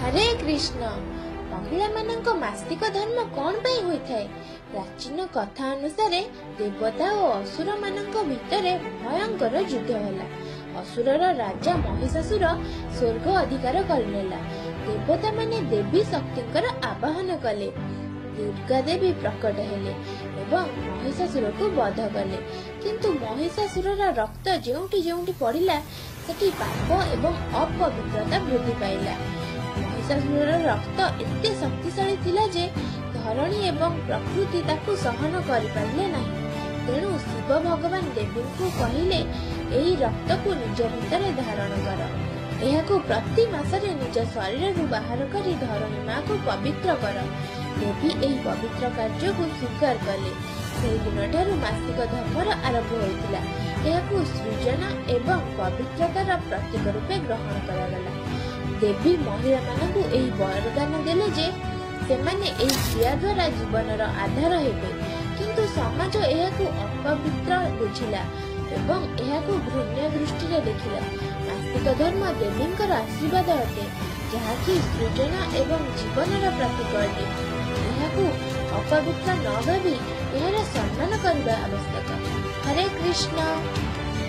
ହରେ କୃଷ୍ଣ। ମହିଳାମାନଙ୍କ ମାସିକ ଧର୍ମ କଣ ପାଇଁ ହୋଇଥାଏ? ପ୍ରାଚୀନ କଥା ଅନୁସାରେ ଦେବତା ଓ ଅସୁରମାନଙ୍କ ଭିତରେ ଭୟଙ୍କର ଯୁଦ୍ଧ ହେଲା। ଅସୁରର ରାଜା ମହିଷାସୁର ସ୍ୱର୍ଗ ଅଧିକାର କରିନେଲା। ଦେବତାମାନେ ଦେବୀ ଶକ୍ତିଙ୍କର ଆବାହନ କଲେ। ଦୁର୍ଗା ଦେବୀ ପ୍ରକଟ ହେଲେ ଏବଂ ମହିଷାସୁରକୁ ବଧ କଲେ। କିନ୍ତୁ ମହିଷାସୁରର ରକ୍ତ ଯେଉଁଠି ଯେଉଁଠି ପଡ଼ିଲା, ସେଠି ପାପ ଏବଂ ଅପବିତ୍ରତା ବୃଦ୍ଧି ପାଇଲା। ମହିଷାସୁରର ରକ୍ତ ଏତେ ଶକ୍ତିଶାଳୀ ଥିଲା ଯେ ଧରଣୀ ଏବଂ ପ୍ରକୃତି ତାକୁ ସହନ କରିପାରିଲେ ନାହିଁ। ତେଣୁ ଶିବ ଭଗବାନ ଦେବୀଙ୍କୁ କହିଲେ, ଏହି ରକ୍ତକୁ ନିଜ ଭିତରେ ଧାରଣ କର। ଏହାକୁ ପ୍ରତି ମାସରେ ନିଜ ଶରୀରରୁ ବାହାର କରି ଧରଣୀ ମାକୁ ପବିତ୍ର କର। ଦେବୀ ଏହି ପବିତ୍ର କାର୍ଯ୍ୟକୁ ସ୍ୱୀକାର କଲେ। ସେହିଦିନଠାରୁ ମାସିକ ଧର୍ମର ଆରମ୍ଭ ହୋଇଥିଲା। ଏହାକୁ ସୃଜନ ଏବଂ ପବିତ୍ରତାର ପ୍ରତୀକ ରୂପେ ଗ୍ରହଣ କରାଗଲା। ଦେବୀ ମହିଳାମାନଙ୍କୁ ଏହି ବରଦାନ ଦେଲେ ଯେ ସେମାନେ ଏହି କ୍ରିୟା ଦ୍ୱାରା ଜୀବନର ଆଧାର ହେବେ। କିନ୍ତୁ ସମାଜ ଏହାକୁ ଅପବିତ୍ର ବୁଝିଲା ଏବଂ ଏହାକୁ ଘୃଣ୍ୟ ଦୃଷ୍ଟିରେ ଦେଖିଲା। ମାସିକ ଧର୍ମ ଦେବୀଙ୍କର ଆଶୀର୍ବାଦ ଅଟେ, ଯାହାକି ସୃଜନ ଏବଂ ଜୀବନର ପ୍ରତୀକ ଅଟେ। ଏହାକୁ ଅପବିତ୍ର ନ ଭାବି ଏହାର ସମ୍ମାନ କରିବା ଆବଶ୍ୟକ। ହରେ କୃଷ୍ଣ।